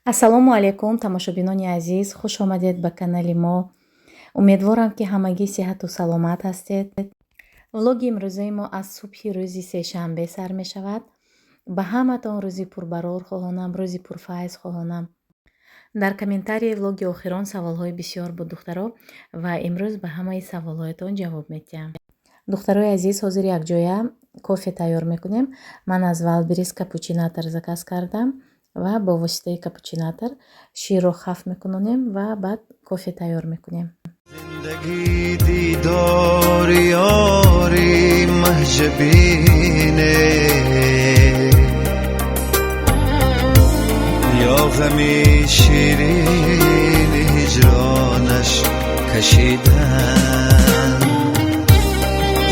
Ассалому алайкум, тамошобинони азиз, хуш омадед ба канали мо. Умедворам, ки ҳамагӣ сиҳату саломат ҳастед. Влоги имрӯзаи мо аз субҳи рӯзи сешанбе сар мешавад. Ба ҳаматон рӯзи пурбарор хоҳонам, рӯзи пурфайз хоҳонам. Дар комментарии влоги охирон саволҳои бисёр буд, духтаро, ва имрӯз ба ҳамаи саволҳоятон ҷавоб медиҳам. Духтарои азиз, ҳозир якҷоя кофе тайёр мекунем. Ман аз Вайлдберриз капучинатор заказ кардам ва бо воситаи капучинатор ширро хаф мекунонем ва баъд кофе тайёр мекунем. Зиндагӣ дидори ёри Маҳҷабине ё ғами ширини ҳиҷронаш кашидан,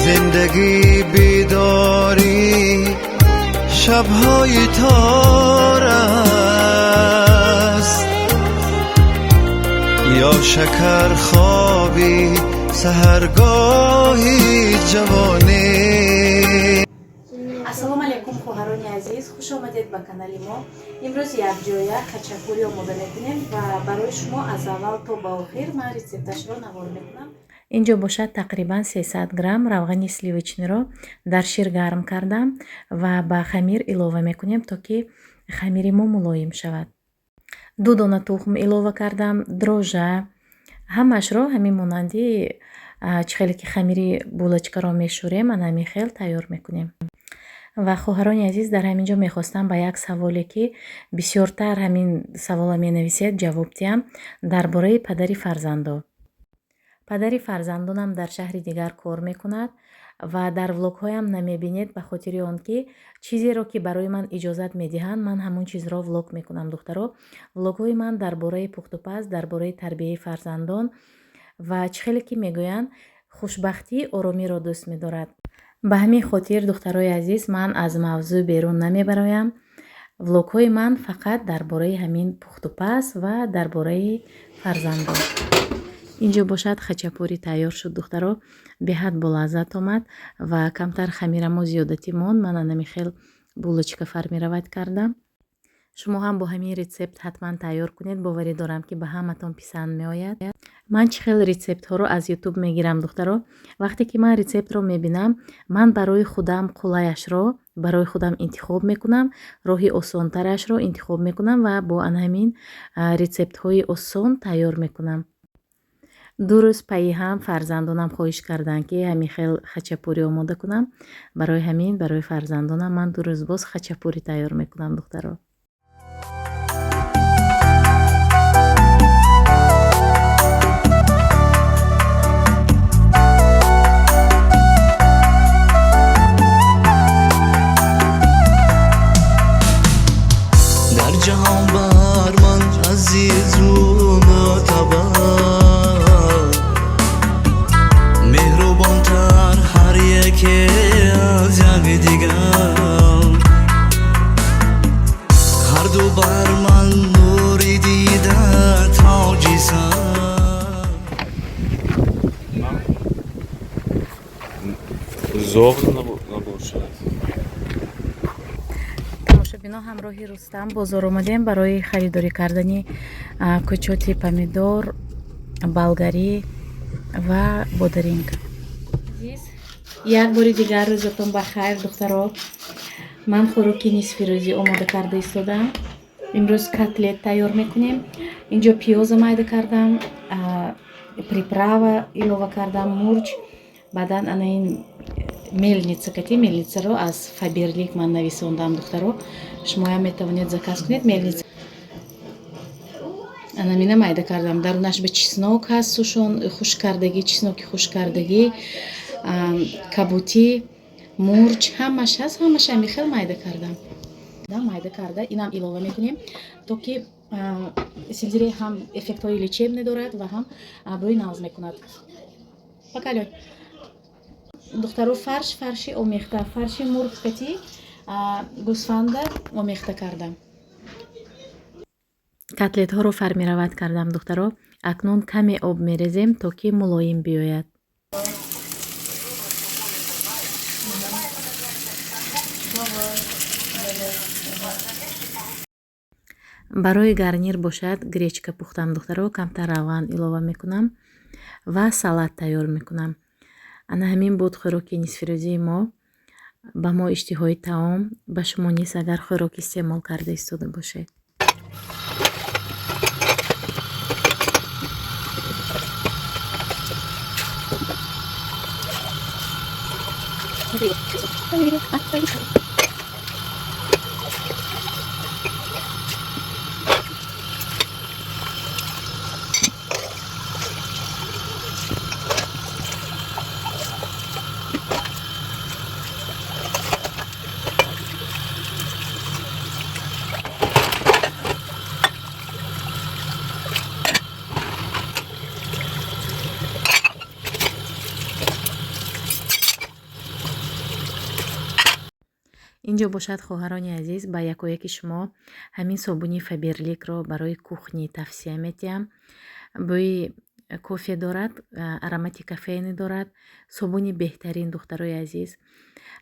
зиндагӣ бедорӣ шабҳои тор аст ё шакархоби саҳаргоҳи ҷавонӣ. Ассалому алайкум, хоҳарони азиз, хуш омадед ба канали мо. Имрӯз якҷоя хачапури омода мекунем ва барои шумо аз аввал то ба охир ман рецепташро навор мекунам. Инҷо бошад, тақрибан 300 грамм равғани сливочныйро дар шир гарм кардам ва ба хамир илова мекунем, то ки хамири мо мулоим шавад. Ду дона тухм илова кардам, дрожжа, ҳамаашро ҳамин монанди чӣ хеле ки хамири булочкаро мешӯрем, ана ҳамин хел тайёр мекунем. Ва хоҳарони азиз, дар ҳамин ҷо мехостам ба як саволе, ки бисёртар ҳамин савола менависед, ҷавоб диҳам дар бораи падари фарзандон. Падари фарзандонам дар шаҳри дигар кор мекунад ва дар влогҳоям намебинед, ба хотири он ки чизеро, ки барои ман иҷозат медиҳанд, ман ҳамон чизро влог мекунам. Духтаро, влогҳои ман дар бораи пухтупаз, дар бораи тарбияи фарзандон ва чӣ хеле ки мегӯянд, хушбахтӣ оромиро дӯст медорад. Ба ҳамин хотир, духтарои азиз, ман аз мавзӯъ берун намебароям. Влогҳои ман фақат дар бораи ҳамин пухтупаз ва дар бораи фарзандон. Инҷо бошад, хачапури тайёр шуд, духтаро, беҳад болаззат омад ва камтар хамирамо зиёдатӣ монд. Ман анами хел булочка формировать кардам. Шумо ҳам бо ҳамин рецепт ҳатман тайёр кунед, боварӣ дорам, ки ба ҳаматон писанд меояд. Ман чӣ хел рецептҳоро аз Ютуб мегирам, духтаро? Вақте ки ман рецептро мебинам, ман барои худам қулайашро барои худам интихоб мекунам, роҳи осонтарашро интихоб мекунам ва бо ана ҳамин рецептҳои осон тайёр мекунам. Ду рӯз пайи ҳам фарзандонам хоҳиш карданд, ки ҳамин хел хачапури омода кунам. Барои ҳамин барои фарзандонам ман 2 рӯз боз хачапури тайёр мекунам, духтаро. Дар ҷаҳон бар ман азизу мӯътабар, меҳрубонтар ҳар яке аз якдигар, ҳарду бар ман нури дида, тоҷи сар. Зоғ набошад. Тамошобино, ҳамроҳи Рустам бозор омадем барои харидорӣ кардани кӯчоти помидор, болгарӣ ва бодаринг. Азиз, як бори дигар рӯзатон ба хайр, духтаро. Ман хӯроки нисфирӯзӣ омода карда истодам. Имрӯз котлет тайёр мекунем. Инҷо пиёза майда кардам, приправа илова кардам, мурч, баъдан ана ин мельница кати. Мельницаро аз Фаберлик ман нависондам, духтаро, шумоям метавонед заказ кунед. Мельница анамина майда кардам. Дарунаш ба чеснок ҳаст, сушон хушккардагӣ, чесноки хушккардагӣ, кабутӣ, мурч, ҳамаш ҳаст. Ҳамаш ҳами хел майда кардам. Майда карда инам илова мекунем, то ки сельдерей ҳам эффектҳои лечебный дорад ва ҳам бӯи нағз мекунад. Пакалёй, духтаро, фарш, фарши омехта, фарши мурғ кати гӯсфанда омехта кардам. Котлетҳоро формировать кардам, духтаро. Акнун каме об мерезем, то ки мулоим биёяд. Барои гарнир бошад гречка пухтам, духтаро, камтар равған илова мекунам ва салат тайёр мекунам. Ана ҳамин буд хӯроки нисфирӯзии мо. Ба мо иштиҳои таом, ба шумо низ, агар хӯрок истеъмол карда истода бошед. Инҷо бошад, хоҳарони азиз, ба якояки шумо ҳамин собуни Фаберликро барои кухни тавсия медиҳам. Бӯи кофе дорад, аромати кофеинӣ дорад. Собуни беҳтарин, духтарои азиз.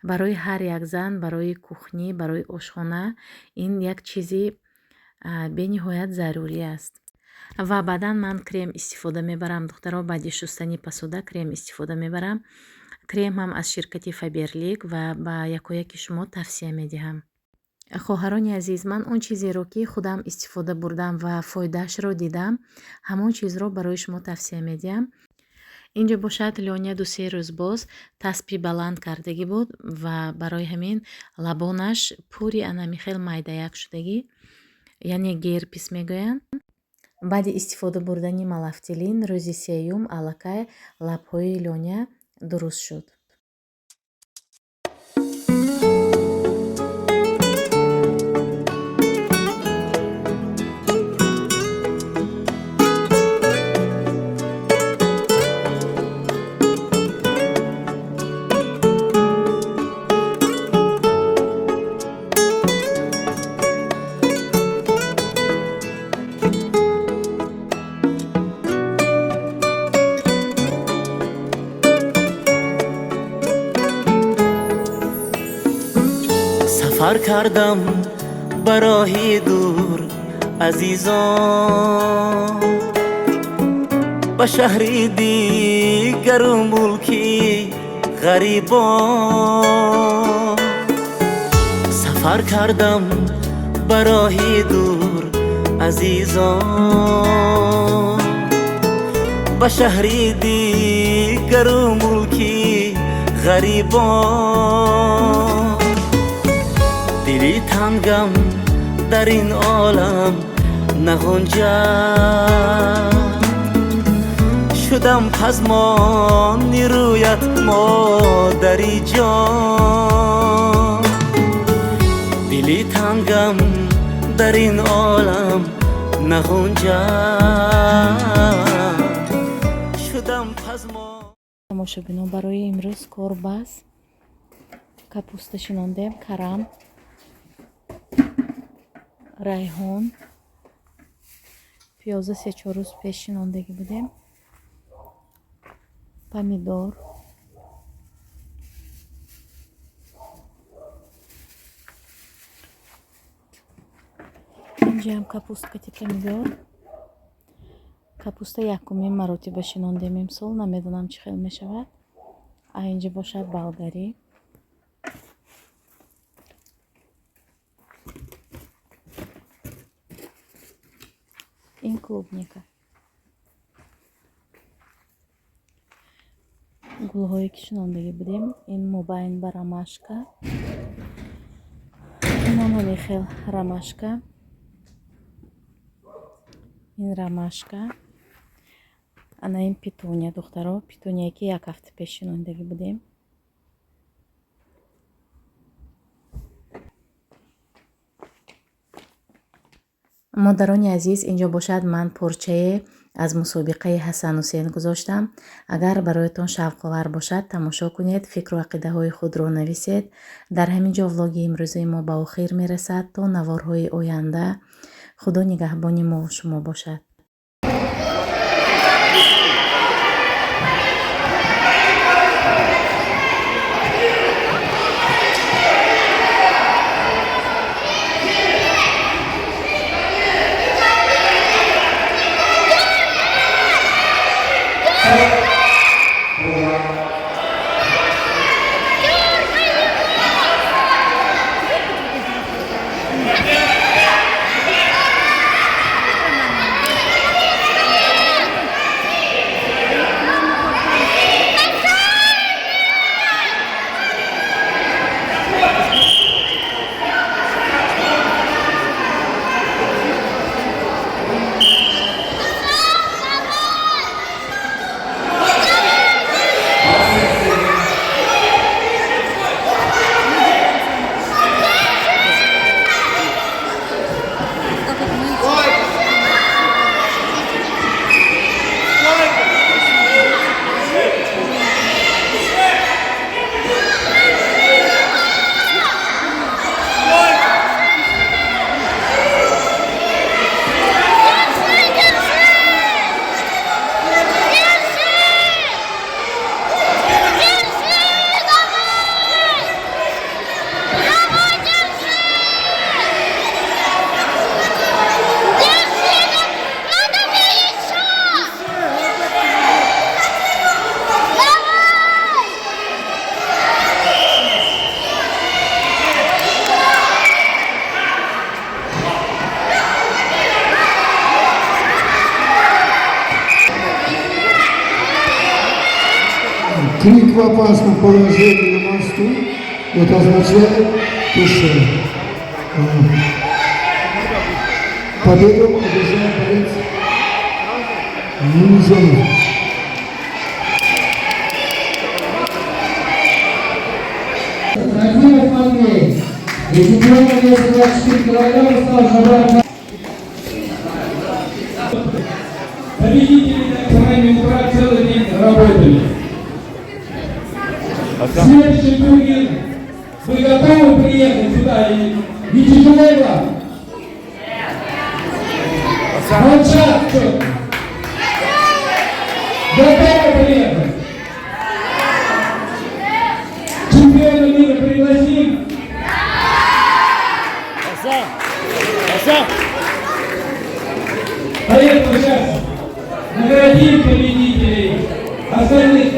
Барои ҳар як зан, барои кухни, барои ошхона ин як чизи бениҳоят зарурӣ аст. Ва баъдан ман крем истифода мебарам, духтаро, баъди шустани пасуда крем истифода мебарам. Крем ҳам аз ширкати Фаберлик ва ба якояки шумо тавсия медиҳам. Хоҳарони азиз, ман он чизеро, ки худам истифода бурдам ва фоидаашро дидам, ҳамон чизро барои шумо тавсия медиҳам. Инҷо бошад Лёня ду-се рӯз боз таспи баланд кардагӣ буд ва барои ҳамин лабонаш пури анами хел майдаяк шудагӣ, яъне герпес мегӯянд. Баъди истифода бурдани малафтилин рӯзи сеюм аллакай лабҳои Лёня дуруст шуд. Сафар кардам ба роҳи дур, азизон, ба шаҳри дигару мулки ғарибон. Сафар кардам ба роҳи дур, азизон, ба шаҳри дигару мулки ғарибон. Дили тангам дар ин олам нағунҷад, шудам пазмони рӯят, модари ҷон. Дили тангам дар ин олам нағунҷад, шудам пазмон. Тамошобинон, барои имрӯз кор бас. Капуста шинондем, карам, райҳон, пиёза се-чор рӯз пеш шинондагӣ будем, помидор, инҷаам капусткати помидор. Капуста якумин маротиба шинондем имсол, намедонам чӣ хел мешавад. А инҷа бошад болгарӣ. Ин клубника. Гулҳое ки шинондагӣ будем, ин мобайн ба ромашка, инам ҳамин хел ромашка, ин ромашка, ана ин петуния, духтаро, петунияе ки як ҳафта пеш шинондагӣ будем. Модарони азиз, инҷо бошад ман порчае аз мусобиқаи Ҳасан Ҳусейн гузоштам. Агар бароятон шавқовар бошад, тамошо кунед, фикру ақидаҳои худро нависед. Дар ҳамин ҷо влоги имрӯзаи мо ба охир мерасад. То наворҳои оянда Худо нигаҳбони мову шумо бошад. Крик в опасном положении на мосту, это означает, то, что победу одержал борец Мумиджонов. Рахимов Андрей. И чемпионом веса 24 килограмма стал Жабар. Победители так с раннего утра целый день работали. Следующий турнир. Вы готовы приехать сюда? И не тяжело вам? Молчат что? Готовы приехать? Чемпиона мира пригласим? Хасан! Хасан! Поэтому сейчас наградим победителей. Остальных